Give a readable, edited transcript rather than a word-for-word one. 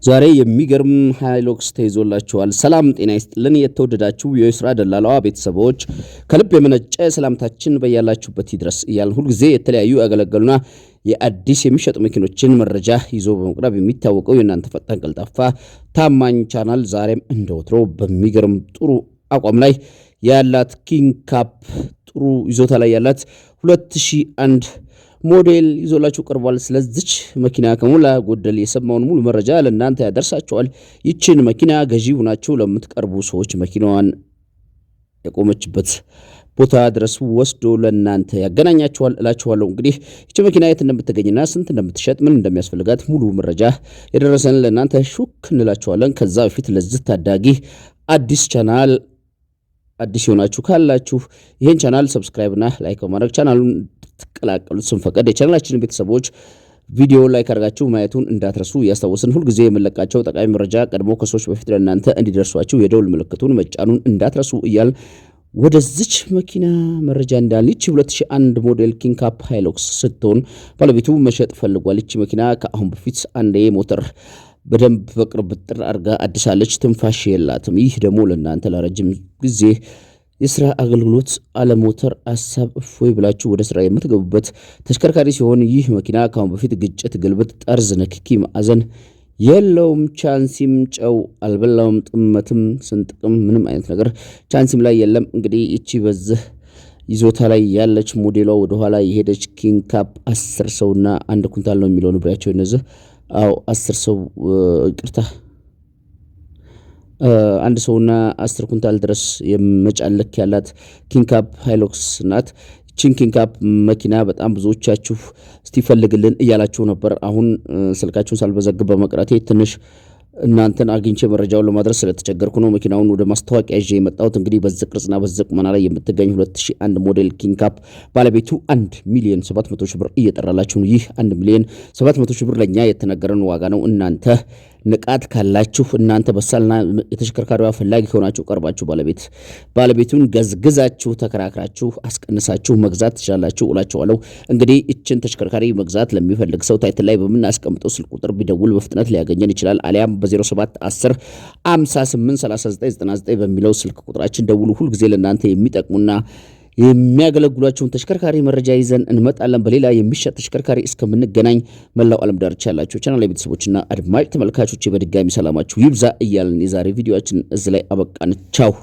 ዛሬ የሚገርም ሃይሎክስ ተይዞላችኋል። ሰላም ጤና ይስጥልን። የተወደዳችሁ የስራ ደላላዋ ቤተሰቦች፣ ከልብ የመነጨ ሰላምታችን በያላችሁበት ይድረስ እያልን፣ ሁልጊዜ የተለያዩ ያገለገሉና የአዲስ የሚሸጡ መኪኖችን መረጃ ይዞ በመቅረብ የሚታወቀው የእናንተ ፈጣን፣ ቀልጣፋ፣ ታማኝ ቻናል ዛሬም እንደወትሮ በሚገርም ጥሩ አቋም ላይ ያላት king cab፣ ጥሩ ይዞታ ላይ ያላት 2001 ሞዴል ይዞላችሁ ቀርቧል። ስለዚች መኪና ከሞላ ጎደል የሰማውን ሙሉ መረጃ ለእናንተ ያደርሳችኋል። ይችን መኪና ገዢ ሁናችሁ ለምትቀርቡ ሰዎች መኪናዋን የቆመችበት ቦታ ድረስ ወስዶ ለእናንተ ያገናኛችኋል እላችኋለሁ። እንግዲህ ይቺ መኪና የት እንደምትገኝና ስንት እንደምትሸጥ፣ ምን እንደሚያስፈልጋት ሙሉ መረጃ የደረሰን ለእናንተ ሹክ እንላችኋለን። ከዛ በፊት ለዚህ ታዳጊ አዲስ ቻናል አዲስ የሆናችሁ ካላችሁ ይህን ቻናል subscribe እና like በማድረግ ቻናሉን ትቀላቀሉት ስንፈቀድ፣ የቻናላችንን ቤተሰቦች ቪዲዮ like አድርጋችሁ ማየቱን እንዳትረሱ እያስታወስን፣ ሁልጊዜ የምንለቃቸው ጠቃሚ መረጃ ቀድሞ ከሰዎች በፊት ለእናንተ እንዲደርሷችሁ የደውል ምልክቱን መጫኑን እንዳትረሱ እያልን ወደዚች መኪና መረጃ እንዳልን፣ ይቺ 2001 ሞዴል king cab ሃይሎክስ ስትሆን ባለቤቱ መሸጥ ፈልጓል። ይቺ መኪና ከአሁን በፊት አንዴ ሞተር በደንብ በቅርብ ጥር አድርጋ አድሳለች። ትንፋሽ የላትም። ይህ ደግሞ ለእናንተ ለረጅም ጊዜ የስራ አገልግሎት አለሞተር አሳብ እፎይ ብላችሁ ወደ ስራ የምትገቡበት ተሽከርካሪ ሲሆን ይህ መኪና ከአሁን በፊት ግጭት፣ ግልብጥ፣ ጠርዝ፣ ንክኪ፣ ማዕዘን የለውም። ቻንሲም ጨው አልበላውም። ጥመትም ስንጥቅም ምንም አይነት ነገር ቻንሲም ላይ የለም። እንግዲህ ይቺ በዚህ ይዞታ ላይ ያለች፣ ሞዴሏ ወደኋላ የሄደች king cab 10 ሰውና 1 ኩንታል ነው የሚለው ንብሪያቸው እነዚህ። አዎ፣ 10 ሰው፣ ይቅርታ፣ 1 ሰውና 10 ኩንታል ድረስ የመጫን ልክ ያላት king cab ሃይሎክስ ናት። ይችን king cab መኪና በጣም ብዙዎቻችሁ እስቲ ፈልግልን እያላችሁ ነበር። አሁን ስልካችሁን ሳልመዘግብ በመቅረቴ ትንሽ እናንተን አግኝቼ መረጃውን ለማድረስ ስለተቸገርኩ ነው መኪናውን ወደ ማስታወቂያ ይዤ የመጣሁት። እንግዲህ በዚህ ቅርጽና በዚህ ቁመና ላይ የምትገኝ 2001 ሞዴል king cab ባለቤቱ 1 ሚሊዮን 700 ሺህ ብር እየጠራላችሁ ነው። ይህ 1 ሚሊዮን 700 ሺህ ብር ለእኛ የተነገረን ዋጋ ነው። እናንተ ንቃት ካላችሁ፣ እናንተ በሳልና የተሽከርካሪዋ ፈላጊ ከሆናችሁ ቀርባችሁ ባለቤቱን ገዝግዛችሁ፣ ተከራክራችሁ፣ አስቀንሳችሁ መግዛት ትችላላችሁ እላችኋለሁ። እንግዲህ ይችን ተሽከርካሪ መግዛት ለሚፈልግ ሰው title ላይ በምናስቀምጠው ስልክ ቁጥር ቢደውል በፍጥነት ሊያገኘን ይችላል። አሊያም በ07 10 58 39 99 በሚለው ስልክ ቁጥራችን ደውሉ። ሁልጊዜ ለእናንተ የሚጠቅሙና የሚያገለግሏቸውን ተሽከርካሪ መረጃ ይዘን እንመጣለን። በሌላ የሚሸጥ ተሽከርካሪ እስከምንገናኝ መላው ዓለም ዳርቻ ያላችሁ ቻናል ቤተሰቦችና አድማጭ ተመልካቾች በድጋሚ ሰላማችሁ ይብዛ እያልን የዛሬ ቪዲዮአችን እዚህ ላይ አበቃን። ቻው።